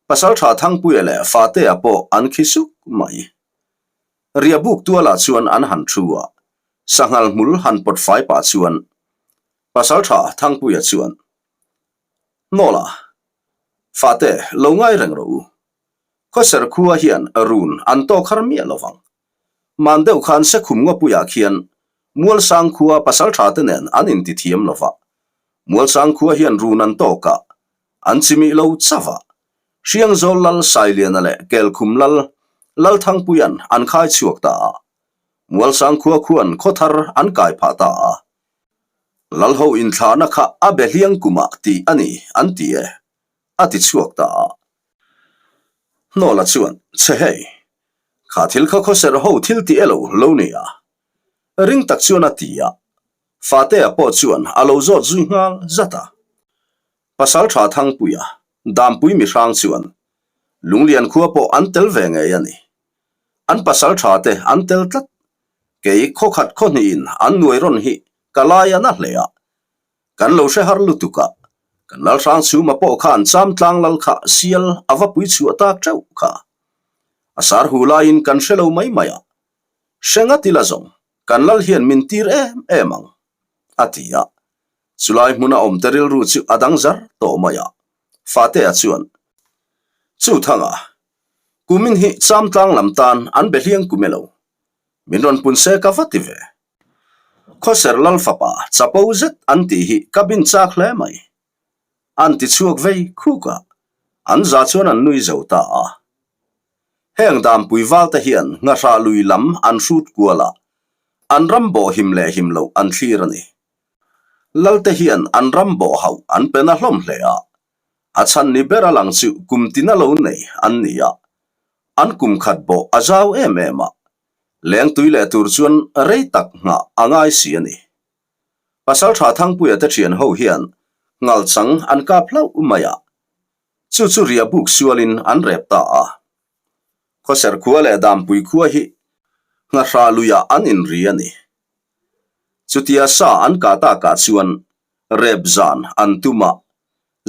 Pasalṭha Thangpuia leh Fatea pawh an khi suk mai. Riahbuk tualah chuan an han thu a, sanghal hmul han pawt fai pah chuan Pasalṭha Thangpuia chuan, Hnawla, Fate lo ngai reng rawh u. Khawser khua hian run an tawk har miah lo vang. Man deuh khan Sekhum Ngawpuiah khian Mualsang khua pasalṭha te nen an intithiam lo va. Mualsang khua hian run an tawk a, an chimih lo chauh a. Hriangzawl Lal Sailiana leh Kelkhum Lal Lalthangpuia'n an khai chhuak ta a. Mualsang khua khuan khawthar an kai phah ta a. Lalho inthlahna kha a be hliang kumah tih a ni an ti e, a ti chhuak ta a. Hnawla chuan, Che hei, kha thil kha khawser ho thil tih elo lo ni a? Ring tak chuan a ti a. Fatea pawh chuan a lo zawt zui nghal zat a. Pasaltha Thangpuia, Dampui mihrang chuan, Lunglian khua pawh an tel ve ngei a ni. An pasaltha te an tel tlat. Kei khawkhat khawhnihin an nuai rawn hi ka lai a na hle a. Kan lo hre har lutuk a, kan Lalhrang chhuma pawh khan Chamtlang lal kha sial a va pui chhuah tak teuh kha. A sar hu laiin kan hre lo mai mai a. Hre ngat ila zawng, kan lal hian min tir em em ang, a ti a. Chulai hmuna awmte rilru chu a dang zar tawh mai a. Fatea chuan, Chu thanga, kumin hi Chamtlang lam tan an be hliang kum e lo. Min rawn pun se ka va ti ve. Khawser lal fapa chapo zet an tih hi ka bin chak hle mai. An ti chhuak vei khuk a, an za chuan an nui zo ta a. Heng dampui val te hian nghahrah lui lam an hrut kual a, an ram bawh him leh him loh an thlir a ni. Lal te hian an ram bawh hauh an pe na hlawm hle a, a chhan ni ber a lang chu kum tina lo nei an ni a, an kum khat bawh a zau em em a, Leng tui leh tur chuan rei tak nghah a ngai si a ni. Pasaltha Thangpuia te thian ho hian ngal chang an kap hlauh mai a, chu chu riah buk sualin an rep ta a. Khawser khua leh Dampui khua hi nghahrah luiah an inri a ni. Chutia sa an kah takah chuan rep zan an tum a,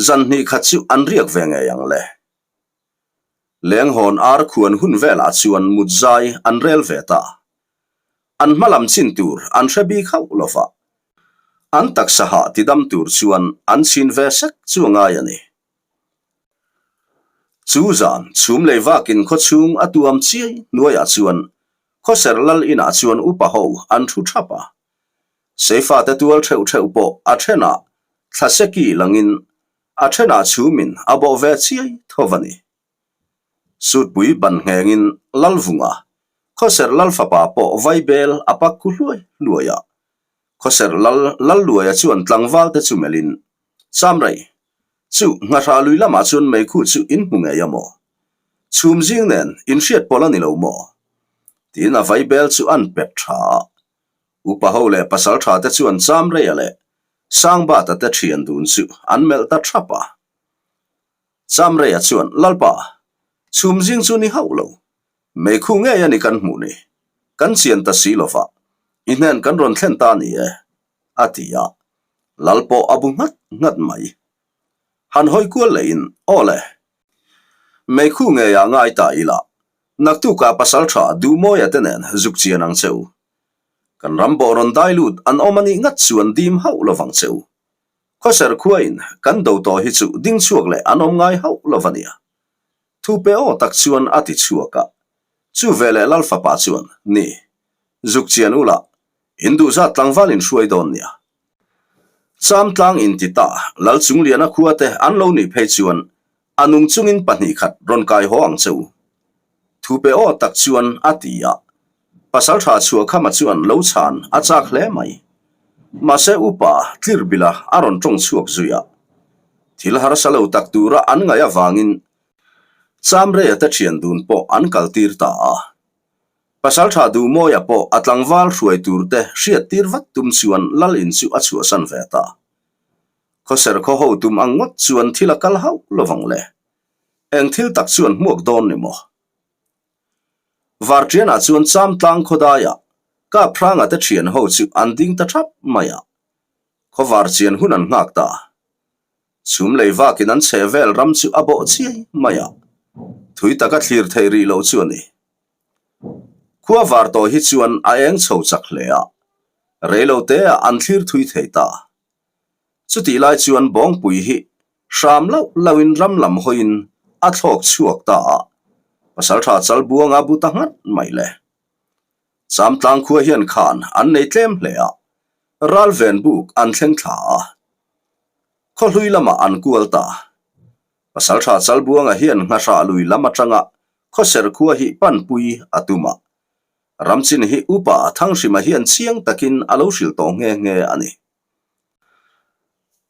zan hnih khat chu an riak ve ngei ang le. Lenghawn ar khuan hun velah chuan mut zai an rel ve ta. An hma lam chin tur an hre bik hauh lo va. An taksa hah tidam tur chuan an chhin ve sek chu a ngai a ni. Chu zan chhum lei vakin khawchhung a tuam chiai hnuaiah chuan khawser lal inah chuan upa ho an thu thap a. Seifate tual theuh theuh pawh a thenah thlaseki langin A thenah chhumin a bawh ve chiai tho va ni. Sutpui ban nghengin Lalvunga, Khawser Lal fapa pawh vaibel a pak khu hluai hluai a. Khawser Lal Lalluaia chuan tlangval te chu melhin, Chamrei, chu nghahrah lui lamah chuan meikhu chu in hmu ngei a maw? Chhum zing nen in hriat pawlh a ni lo maw? Tiin a vaibel chu an pet tha a. Upa ho leh pasal tha te chuan Chamreia leh Sangbata te thian dun chu an melh ta thap a. Chamreia chuan, Lalpa, chhum zing chu ni hauh lo. Meikhu ngei a ni kan hmuh ni. Kan chian ta si lova, i hnen kan rawn thlen ta ni e, a ti a. Lal pawh a bu nghat nghat mai. Han hawi kual lehin, Aw le, meikhu ngeiah ngai ta ila, naktukah pasal tha Duhmawia te nen zuk chian ang che u. Kan ram bawh rawn dai lut an awm a nih ngat chuan dim hauh lo vang che u. Khawser khuain kan do tawh hi chu ding chhuak leh an awm ngai hauh lo va nia. Thu pe aw tak chuan a ti chhuak a. Chu veleh Lal fapa chuan, Ni, zuk chian ula, in duhzat tlangval in hruai dawn nia. Chamtlang in ti ta, Lal Chungliana khua te an lo nih phei chuan A nung chungin pahnih khat rawn kai haw ang che u. Thu pe aw tak chuan a ti a. Pasaltha Chhuahkhama chuan lo chhan a chak hle mai. Mahse upa Tlirbila a rawn tawng chhuak zui a. Thil harsa lo tak tura an ngaih avangin Chamreia te thian dun pawh an kaltir ta a. Pasaltha Duhmawia pawh a tlangval hruai turte hriattir vat tum chuan Lal in chu a chhuahsan ve ta. Khawser khaw ho tum ang ngawt chuan thil a kal hauh lovang le. Eng thil tak chuan hmuak dawn ni maw? Varṭianah chuan Chamtlang khawdaiah Kaphranga te ṭhian ho chu an ding ta ṭhap mai a. Khaw varchian hun an nghak ta. Chhum lei vakin an chhe vel ram chu a bawh chiai mai a. Thui taka thlir theih rih loh chu a ni. Khua var tawh hi chuan a eng chho chak hle a, reilo teah an thlir thui thei ta. Chutih lai chuan Bawngpui hi hram lauh lauhin ram lam hawiin a thlawk chhuak ta a, Pasaltha Chalbuanga bu ta nghat mai le. Chamtlang khua hian khan an nei tlem hle a, ralven buk an thleng thla a. Khawhlui lamah an kual ta. Pasaltha Chalbuanga hian nghahrah lui lam atanga khawser khua hi panpui a tum a. Ramchin hi upa Thanghrima hian chiang takin a lo hrilh tawh nghe nghe a ni.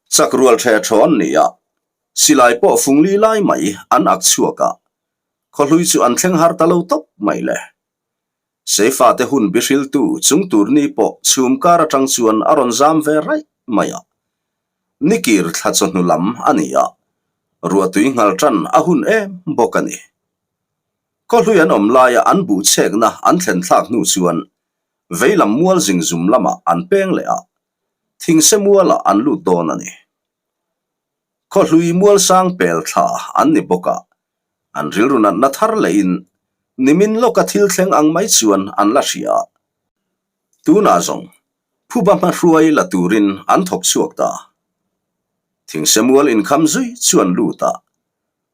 Chak rual the thawn ni a, silai pawh fungli lai mai an ak chhuak a, khawhlui chu an thleng har ta lo tawp mai le. Seifate hun bihriltu chung tur ni pawh chhum kar atang chuan a rawn zam ve raih mai a. Nikir thla chawhnu lam a ni a, ruahtui nghal tan a hun em bawk a ni. Khawhlui an awm laia an buh chhekna an thlen thlak hnu chuan veilam mual zingzum lamah an peng leh a, thingse mualah an lut dawn a ni. Khawhlui mual sang pel thla an ni bawk a, an rilru natna thar lehin nimin lawka thil thleng ang mai chuan an la hria a. Tunah zawng phuba hmahruai la turin an thawk chhuak ta. Thingse mual inkham zui chuan lut a,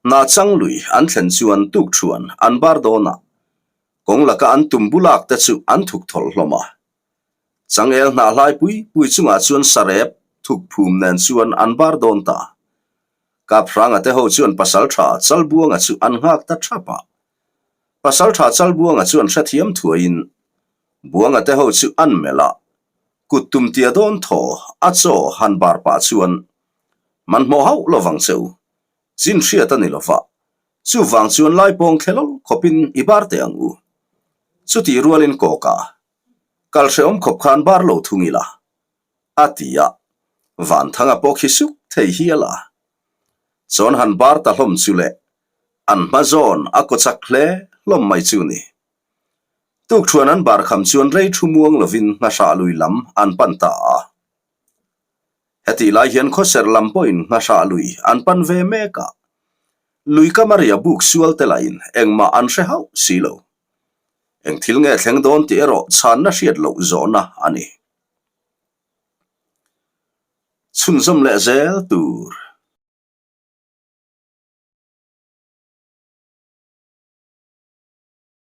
hnah chang lui an thlen chuan tukthuan an bar dawn a, kawng laka an tum bulak te chu an thuk thawlh hlawm a. Changel hnah hlai pui pui chungah chuan sarep thuk phum nen chuan an bar dawn ta. Kaphranga te ho chuan Pasaltha Chalbuanga chu an nghak ta thap a. Pasaltha Chalbuanga chuan hrethiam thuaiin Buanga te ho chu an melh a, kut tum tia dawn thaw a chaw han bar pah chuan Hmanhmawh hauh lovang che u, chin hriat a ni lova, chuvang chuan laipawng thlelawlh khawpin i bar teh ang u. Chutih rualin kawka Kal hrehawm khawp khan bar lo thung ila, a ti a, Vanthanga pawh khi suk thei hial a. Chawn han bar ta hlawm chu le, an hma zawn a kaw chak hle hlawm mai chu ni. Tukthuan an bar kham chuan rei thu muang lovin nghahrah lui lam an pan ta a. Hetih lai hian khawser lam pawhin nghahrah lui an pan ve mek a, lui kamaria buk sual te lahin engmah an hre hauh si lo. Eng thil nge thleng dawn tih erawh chhanna hriat loh zawhna a ni. Chhunzawm leh zel tur.